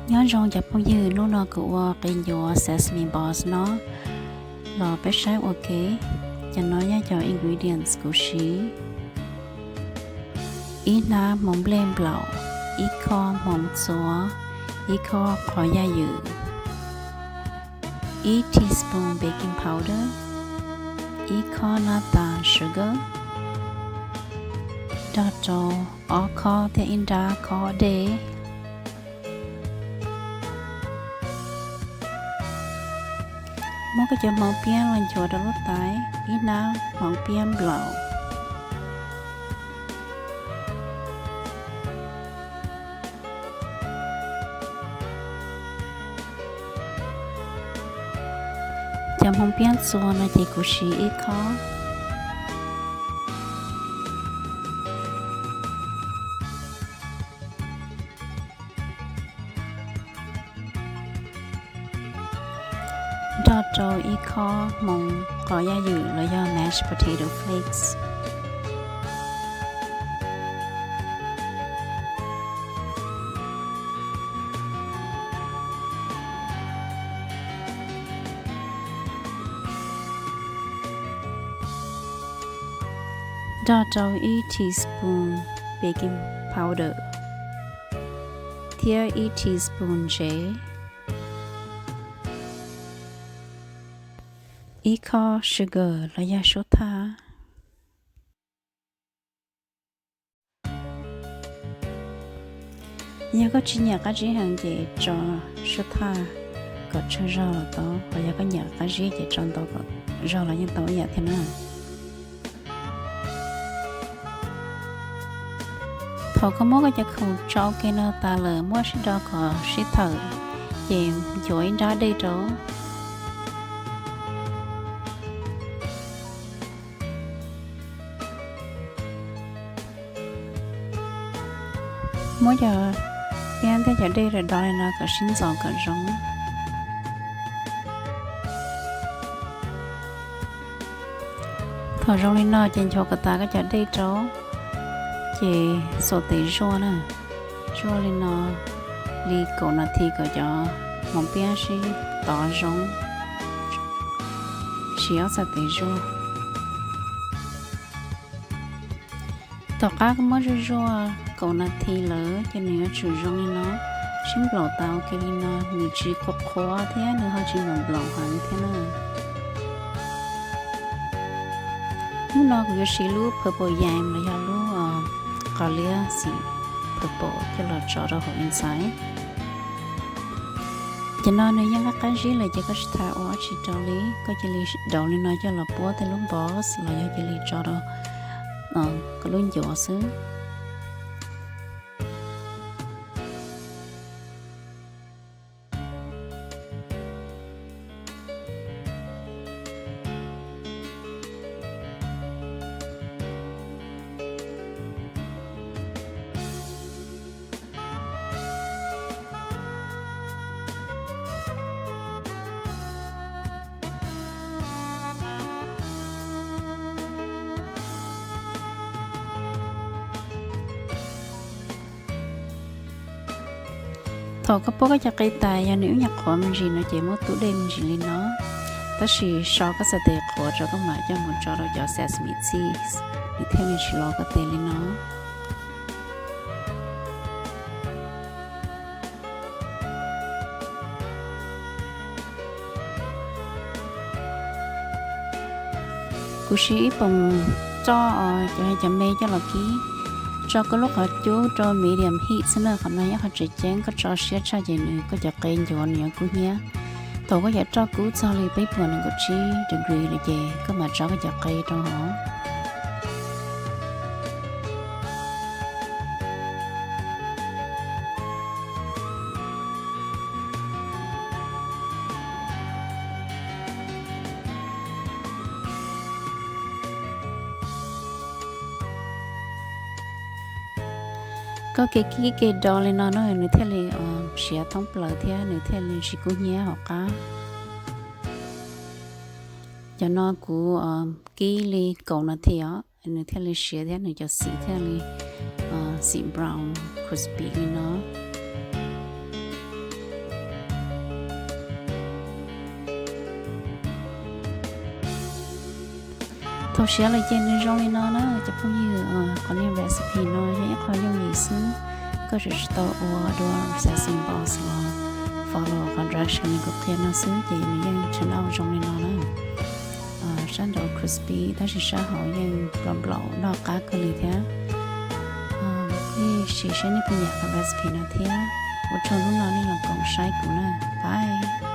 Nyob zoo cov phooj ywg, hnub no kuv ua qe ncuav sesame balls no los peb saib ua ke. Cov no yog cov ingredients kuv siv: ib hnab hmoov nplej nplaum, ib khob hmoov txua, ib khob qhov yaj ywm, ib teaspoon baking powder, ib khob nab tas sugar, nrog rau ob khob thiab ib nrab khob dej. Muab koj cov hmoov piab los nchuav rau lub tais, ib hnab hmoov piab nplaum. Cov hmoov piab txua no ces kuv siv ib khob. Nrog rau ib khob hmoov qos yaj ywm los yog mashed potato flakes. Nrog rau ib teaspoon baking powder thiab ib teaspoon ntsev, ib khob sugar los yog suab thaj. Yog koj tsis nyiam qab zib heev ces tso suab thaj kom tsawg zog los tau, ho yog koj nyiam qab zib ces tso ntau kom zog los yeej tau ib yam thiab na. Thaum koj muab koj cov khoom tso ua ke no tas lawm, muab sib do kom sib thawm, ces nchuav ib nrab dej rau. Muab cov piab thiab cov dej rau do li no kom sib ntxov kom zoo. Thaum zoo li no ces nchuav kom tas koj cov dej rau, ces xuas tes zuaj na. Zuaj li no li kaum nas this kom cov hmoov piab sib tov zoo. Siv ob txhais tes zuaj. Tom qab koj muab zuaj zuaj kaum nas this lawm ces nws yuav tsum zoo li no, sib nplaum tas ua ke li no, nws tsis qhuav qhuav thiab nws ho tsis nplaum nplaum heev thiab na. Hnub no kuv yuav siv lub purple yam los yog lub qos liab xim purple coj los tso rau hauv inside. Cov no nws yeej qab qab zib lawm ces koj tsis tas ua dab tsi rau li, koj cia li daus li no coj los puab tej lub balls los yog cia li tso rau koj lub ncuav xwb. Thaum koj puab koj cov qe tas, yog nws ib nyuag qhuav me ntsis no ces muab tub dej me ntsis li no, tab sis so koj txhais tes qhuav rau koj mam coj mus tso rau cov sesame seeds, nws thiaj li tsis lo koj tes li no. Kuv siv ib poom roj, cov me coj los kib. Tso koj lub qhov cub rau medium heat xwb na, qhov no yog qhov tseem ceeb, koj tso siab tshaj ces nws koj cov qe ncuav nws yuav kub hnyiab. Thaum koj cov roj kub txog li peb puas nees nkaum tsib degree lawm ces koj mam tso koj cov qe rau hauv. Koj kev kib kev do li no na nws thiaj li siav thoob plaws thiab nws thiaj li tsis kub hnyiab hauv qab. Cov no kuv kib li kaum nas this os, nws thiaj li siav thiab nws cov xim thiaj li xim brown crispy li no. Thaum siav lawm ces nws zoo li no na cov phooj ywg. Qhov niag recipe no yog ib qho yooj yim xwb, koj tsuas tsis tau ua dua seasoning base los follow qhov direction kuv qhia no xwb ces nws yeej tshee lauj zoo li no na. Sab nraud crispy tab sis sab hauv yeej nplaum nplaum noj qab kawg li thiab. Sim saib nej puas nyiam qhov recipe no thiab. Ua tsaug hnub no nej los koom saib kuv na. Bye.